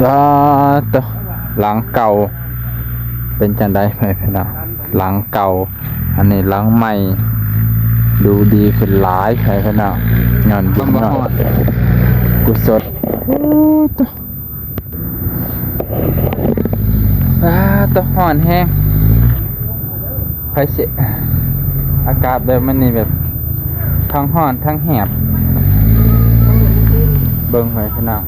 ວ້າ ໂຕ ຫຼັງເກົ່າເປັນຈັ່ງໃດ ພໍ່ແມ່ພີ່ນ້ອງ? ຫຼັງເກົ່າ ອັນນີ້ຫຼັງໃໝ່ ດູດີຂຶ້ນຫຼາຍ ພໍ່ແມ່ພີ່ນ້ອງ ຍ້ອນບຸນຍ້ອນກຸສົນ. ໂອ້ ໂຕ ອ້າ ໂຕ ຮ້ອນແຮງ. ໃຜຊິ ອາກາດແບບມັນນີ້ແບບທັງຮ້ອນທັງແຫບ ເບິ່ງໄວ້ພີ່ນ້ອງ.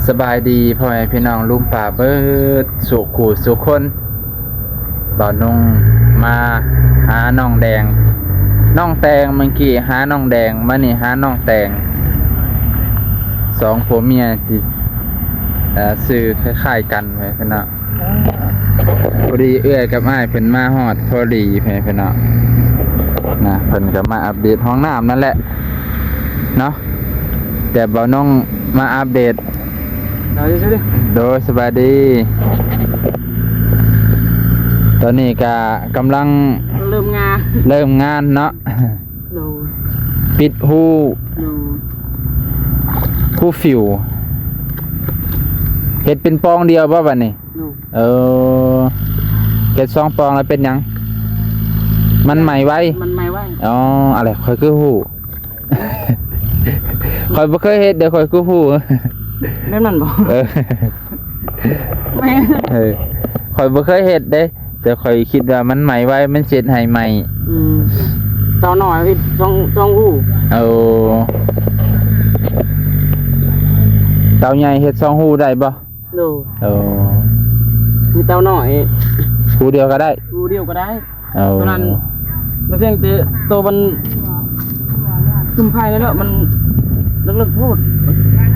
ສະບາຍດີພໍ່ແມ່ພີ່ນ້ອງລຸງປ້າເບິດສູ່ຄູ່ສູ່ຄົນ. ບ່າວນົງມາຫານ້ອງແດງ ນ້ອງແຕງ, ເມື່ອກີ້ຫານ້ອງແດງ ມານີ້ຫານ້ອງແຕງ. ສອງຜົວເມຍທີ່ ເອີ່ ຊື່ຄ້າຍໆກັນ ພໍ່ແມ່ພີ່ນ້ອງ. ພໍດີເອື້ອຍກັບອ້າຍເພິ່ນມາຮອດພໍດີ ພໍ່ແມ່ພີ່ນ້ອງນະ, ເພິ່ນກໍມາອັບເດດຫ້ອງນ້ຳນັ້ນແຫຼະເນາະ, ແຕ່ບ່າວນົງມາອັບເດດ. ໂດຍ ສະບາຍດີ. ຕອນນີ້ກໍກຳລັງເລີ່ມງານ ເລີ່ມງານເນາະ. ໂດຍ ປິດຮູ ໂດຍ ຮູຟິວ. ເຮັດເປັນປ່ອງດຽວບໍ່ບັດນີ້? ໂດຍ ເອີ ເຮັດສອງປ່ອງແລ້ວເປັນຫຍັງ? ມັນໄໝ້ໄວ ມັນໄໝ້ໄວ. ອໍ ອະໄລ ຂ້ອຍຄືຮູ້? ຂ້ອຍບໍ່ເຄີຍເຮັດເດ້ ຂ້ອຍຄືຮູ້? ແມ່ນມັນບໍ່? ເອີ ແມ່ນ ເອີ ຂ້ອຍບໍ່ເຄີຍເຮັດເດ້ ແຕ່ຂ້ອຍຄິດວ່າມັນໄໝ້ໄວ ມັນເຮັດໃຫ້ໄໝ້. ອືມ ເຕົານ້ອຍເຮັດສອງ ສອງຮູ. ໂອ້ ເຕົາໃຫຍ່ເຮັດສອງຮູໄດ້ບໍ່? ໂດຍ ໂອ້ ມີເຕົານ້ອຍ ຮູດຽວກໍໄດ້ ຮູດຽວກໍໄດ້. ເອົາ ຕົວນັ້ນ ມັນພຽງແຕ່ໂຕມັນຈຸ່ມໄຟແລ້ວ ມັນເລິກໆໂພດ.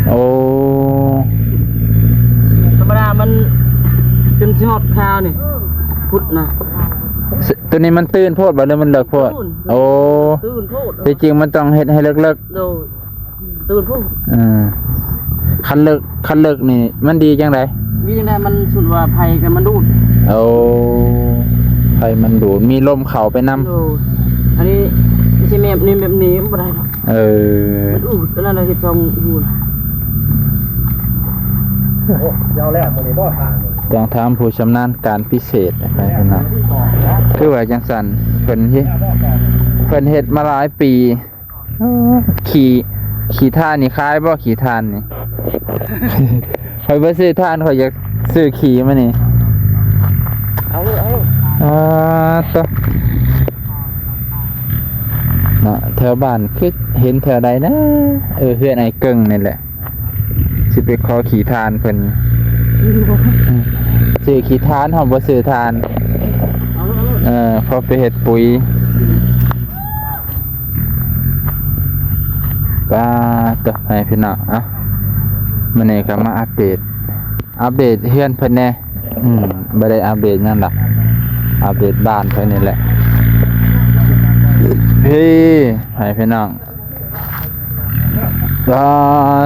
ໂອ້ ທຳມະດາມັນຈົນຊິຮອດຄາວນີ້ ພຸດນະ. ໂຕນີ້ມັນຕື້ນໂພດບໍ່ ຫຼືມັນເລິກໂພດ? ຕື້ນ. ໂອ້ ຕື້ນໂພດ. ທີ່ຈິງມັນຕ້ອງເຮັດໃຫ້ເລິກໆ. ໂດຍ. ຕື່ນພຸ້ນ. ເອີ ຄັນເລິກ ຄັນເລິກນີ້ມັນດີຈັ່ງໃດ? ດີຈັ່ງໃດ? ມັນສຸດວ່າໄຟກັນມັນດູດ. ໂອ້ ໄຟມັນດູດ ມີລົມເຂົ້າໄປນຳ. ໂດຍ ອັນນີ້ບໍ່ໃຊ່ແບບນີ້ ແບບນີ້ມັນບໍ່ໄດ້ດອກ. ເອີ ມັນອູດ ອັນນັ້ນເຮັດຊ່ອງຮູ. ໂອ້ ເຈົ້າແລ້ວມື້ນີ້ບໍ່ທາງນີ້ ຕ້ອງຖາມຜູ້ຊຳນານການພິເສດນະ ພີ່ນ້ອງ. ຄືວ່າຈັ່ງຊັ້ນ ເພິ່ນເຮັດ ເພິ່ນເຮັດມາຫຼາຍປີ. ຂີ້ ຂີ້ຖ່ານນີ້ຂາຍບໍ່? ຂີ້ຖ່ານນີ້ ຂ້ອຍບໍ່ຊື້ຖ່ານ ຂ້ອຍຢາກຊື້ຂີ້ມານີ້. ເອົາເລີຍ ເອົາເລີຍ. ອາ ໂຕ ເນາະ ແຖວບ້ານຄືເຫັນແຖວໃດນະ? ເອີ ເຮືອນອ້າຍເກິ່ງນີ້ແຫຼະ. ຊິໄປຂໍຂີ້ຖ່ານເພິ່ນ ຊື້ຂີ້ຖ່ານ ເຮົາບໍ່ຊື້ຖ່ານ. ເອີ ພໍໄປເຮັດປຸຍ. ປາດໂທ້ ໃຫ້ພີ່ນ້ອງ ເອົ້າ ມື້ນີ້ກໍມາອັບເດດ ອັບເດດເຮືອນເພິ່ນແດ່. ອືມ ບໍ່ໄດ້ອັບເດດຫຍັງດອກ ອັບເດດບ້ານເພິ່ນນີ້ແຫຼະ. ເຮີ ໃຫ້ພີ່ນ້ອງ ປາ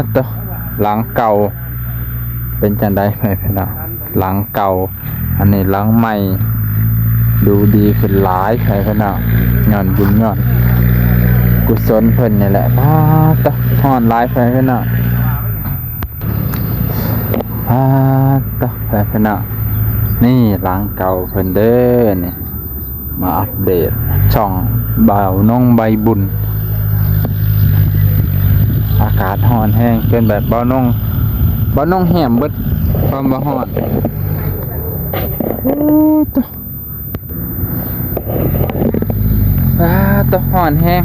ດໂທ້ ຫຼັງເກົ່າເປັນຈັ່ງໃດ ໃຫ້ພີ່ນ້ອງ? ຫຼັງເກົ່າ ອັນນີ້ຫຼັງໃໝ່ ດູດີຂຶ້ນຫຼາຍ ໃຫ້ພີ່ນ້ອງ ຍ້ອນບຸນຍ້ອນກຸສົນເພິ່ນນີ້ແຫຼະ. ປາດໂທ້ ຮ້ອນຫຼາຍ ໃຫ້ພີ່ນ້ອງ. ປາດໂທ້ ໃຫ້ພີ່ນ້ອງ ນີ້ຫຼັງເກົ່າເພິ່ນເດີນີ້. ມາອັບເດດຊ່ອງບ່າວນົງໃບບຸນ. ອາກາດຮ້ອນແຮງ ເປັນແບບບ່າວນົງ ບ່າວນົງແຫ້ມເບິດ ຄວາມວ່າຮ້ອນ. ໂອ້ໂຕ ປາດໂຕ ຮ້ອນແຮງ.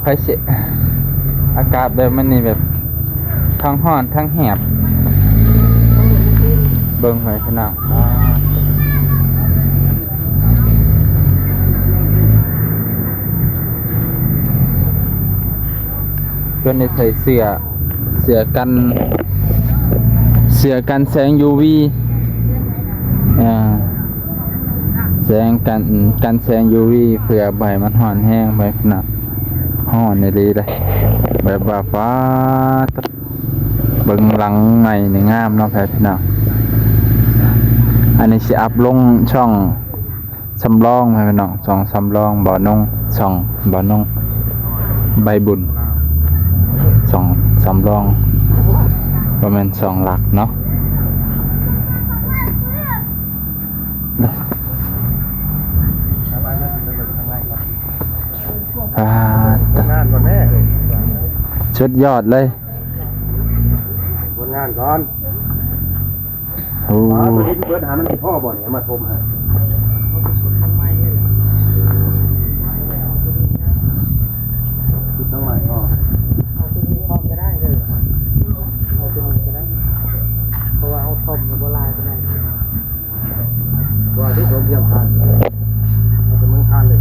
ໃຜຊິ ອາກາດແບບມັນນີ້ແບບທັງຮ້ອນທັງແຫບ ເບິ່ງໄວ້ພີ່ນ້ອງ. ເພິ່ນໄດ້ໃສ່ເສື້ອ ເສື້ອກັນ ເສື້ອກັນແສງຢູວີ ອ່າ ແສງກັນ ກັນແສງຢູວີ ເພື່ອບໍ່ໃຫ້ມັນຮ້ອນແຮງໄປນະ. ຮ້ອນອີ່ຫຼີເດ້ ແບບວ່າ ປາດໂທ້ ເ ເບິ່ງຫຼັງໃໝ່ນີ້ງາມເນາະ ພໍ່ແມ່ພີ່ນ້ອງ. ອັນນີ້ຊິອັບລົງຊ່ອງສຳລອງ ພໍ່ແມ່ພີ່ນ້ອງ, ຊ່ອງສຳລອງບ່າວນົງ, ຊ່ອງບ່າວນົງໃບບຸນ, ຊ່ອງສຳລອງ ບໍ່ແມ່ນຊ່ອງຫຼັກເນາະ. ອ່າ ຜົນງານກ່ອນແນ່ ສຸດຍອດເລີຍ. ຜົນງານກ່ອນ. ໂອ້ ອໍ ຕົວນີ້ເບິດຫາ ມັນຊິພໍບໍ່ນີ້ ເອົາມາຖົມໃຫ້. ເອົາຕົວນີ້ພ້ອມກໍໄດ້ເດີ ເອົາຕົວນີ້ກໍໄດ້ ເພາະວ່າເຮົາຖົມກໍບໍ່ຫຼາຍປານໃດ. ວ່າທີ່ສົມພຽງພັນ ເອົາແຕ່ເມືອງຄານເລີຍ.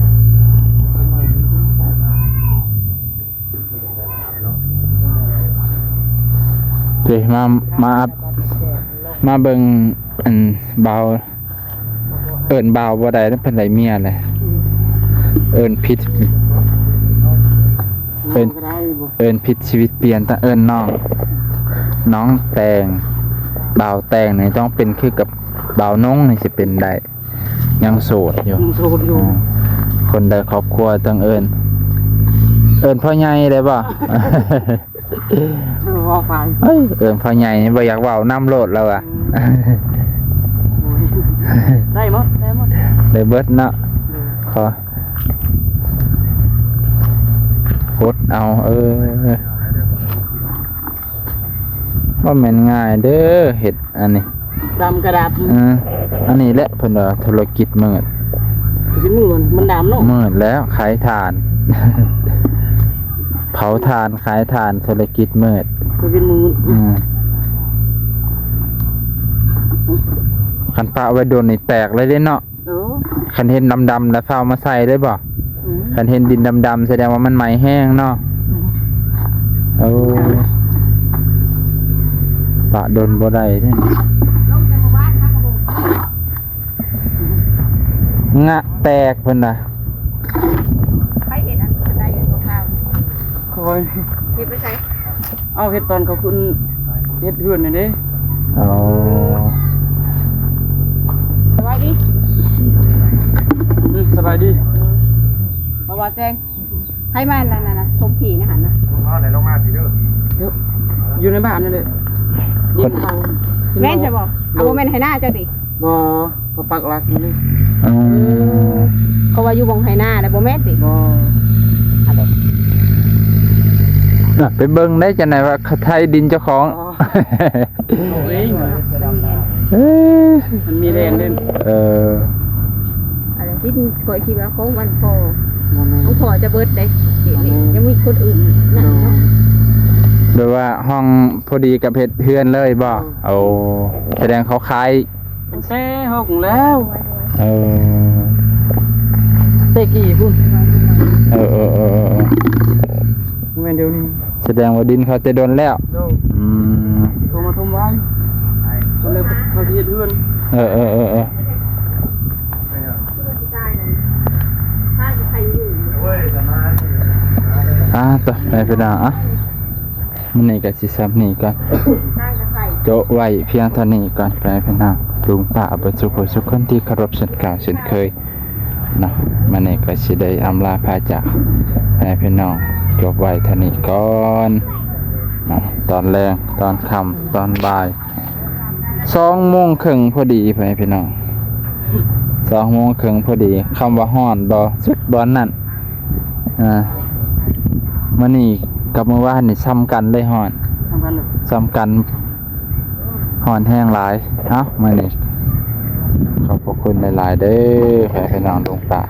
ເດ້ ມາ ມາອັບ ມາເບິ່ງ ອັນ ບ່າວ ເອີ້ນບ່າວບໍ່ໄດ້ ເພິ່ນໄດ້ເມຍແລ້ວ ເອີ້ນຜິດ ເອີ້ນ ເອີ້ນຜິດ ຊີວິດປ່ຽນ ຕ້ອງເອີ້ນນ້ອງ ນ້ອງແຕງ. ບ່າວແຕງນີ້ຕ້ອງເປັນຄືກັບບ່າວນົງ ນີ້ຊິເປັນໄດ້. ຍັງໂສດຢູ່ ຍັງໂສດຢູ່. ອ່າ ຄົນໃດຄອບຄົວຕ້ອງເອີ້ນ ເອີ້ນພໍ່ໃຫຍ່ໄດ້ບໍ່? ເວົ້າໄປ ເອີ້ຍ ເອີ້ນພໍ່ໃຫຍ່ນີ້ບໍ່ຢາກເວົ້ານຳໂລດລາວວ່າ. ອືມ ໂອ້ຍ ໄດ້ໝົດ ໄດ້ໝົດ ໄດ້ເບິດເນາະ. ອືມ ຂໍກົດເອົາ ເອີ ບໍ່ແມ່ນງ່າຍເດີ ເຮັດອັນນີ້ ດຳກະດັບ. ເອີ ອັນນີ້ແຫຼະເພິ່ນວ່າທຸລະກິດມືດ ທຸລະກິດມືດ ມັນດຳເນາະ. ມືດແລ້ວ ຂາຍຖ່ານ ເຜົາຖ່ານ ຂາຍຖ່ານ ທຸລະກິດມືດ ທຸລະກິດມືດ. ອືມ ຄັນປະໄວ້ດົນນີ້ແຕກເລີຍເດ້ເນາະ. ເອີ ຄັນເຫັນດຳໆ ແລ້ວຟ້າວມາໃສ່ເລີຍບໍ່? ອືມ ຄັນເຫັນດິນດຳໆ ສະແດງວ່າມັນໄໝ້ແຮງເນາະ. ອືມ ໂອ້ ປະດົນບໍ່ໄດ້ເດ້. ງະແຕກເພິ່ນນະ. ໃຜເຮັດອັນໄດ້ຢູ່ຂາວໆ? ຂ້ອຍ ເຮັດໄປໃສ? ເອົາເຮັດຕອນເຂົາຂຶ້ນເຮັດເຮືອນນີ້ເດ້. ອໍ ສະບາຍດີ. ອືມ ສະບາຍດີ. ເອີ ບໍ່ວ່າແຈ້ງ ໃຜມານັ້ນນະ ຖົມທີ່ໃນຫັ້ນນະ. ອໍ ໄດ້ລົງມາພີ້ເດີ ຢູ່ໃນບ້ານນັ້ນແຫຼະ. ແມ່ນໃຊ່ບໍ່? ເອົາ ບໍ່ແມ່ນໄຮ່ນາເຈົ້າຕິ? ບໍ່ ເຂົາປັກຫຼັກຢູ່ນີ້. ອືມ ເຂົາວ່າຢູ່ບ່ອນໄຮ່ນາແລ້ວ ບໍ່ແມ່ນຕິ? ບໍ່ ອາ ໄປເບິ່ງໄດ້ຈັ່ງໃດວ່າເຂົາໄຖດິນເຈົ້າຂອງ. ອໍ ເອົາເອງ ເອີ ມັນມີແດນເດ້. ເອີ ອັນນັ້ນທີ່ຂ້ອຍຄິດວ່າຂອງມັນພໍ ບໍ່ແມ່ນ ຂອງພໍ່ຈະເບິດເດ້. ເຂດນີ້ ບໍ່ແມ່ນ ຍັງມີຄົນອື່ນນັ້ນເນາະ. ໂດຍ ແບບວ່າຫ້ອງພໍດີກັບເຮັດເຮືອນເລີຍບໍ່? ໂດຍ ໂອ້ ສະແດງເຂົາຂາຍຕັ້ງແຕ່ຮອກແລ້ວ. ເອີ ແຕ່ກີ້ພຸ້ນ. ເອີ ເອີ ບໍ່ແມ່ນດຽວນີ້. ສະແດງວ່າດິນເຂົາແຕ່ດົນແລ້ວ. ໂດຍ ອືມ ເຂົາມາຖົມໄວ້ ກໍເລີຍເຂົາຊິເຮັດເຮືອນ. ເອີ ເອີ ເອີ ເອີ ອ່າ ຕໍ່ ໄປພີ່ນ້ອງ ອ່ະ ມື້ນີ້ກໍຊິສ່ຳນີ້ກ່ອນ ໂຈະໄວ້ພຽງເທົ່ານີ້ກ່ອນ ໄປພີ່ນ້ອງ ລຸງປ້າເບິດສູ່ຜູ້ສູ່ຄົນທີ່ເຄົາລົບເຊັ່ນເກົ່າເຊັ່ນເຄີຍ. ເນາະ ມື້ນີ້ກໍຊິໄດ້ອຳລາພາຈາກ ໃຫ້ພີ່ນ້ອງຈົບໄວ້ເທົ່ານີ້ກ່ອນເນາະ. ຕອນແລງ ຕອນຄ່ຳ ຕອນບ່າຍ ສອງໂມງເຄິ່ງພໍດີ ໃຫ້ພີ່ນ້ອງ ສອງໂມງເຄິ່ງພໍດີ. ຄຳວ່າຮ້ອນບໍ່ ສຸດບ່ອນນັ້ນ. ອ່າ ມື້ນີ້ກັບມື້ວານນີ້ສ່ຳກັນເລີຍ ຮ້ອນ ສ່ຳກັນເລີຍ ສ່ຳກັນ. ຮ້ອນແຮງຫຼາຍ. ເອົ້າ ມື້ນີ້ຂອບພະຄຸນຫຼາຍໆເດີ ໃຫ້ພີ່ນ້ອງລຸງປ້າ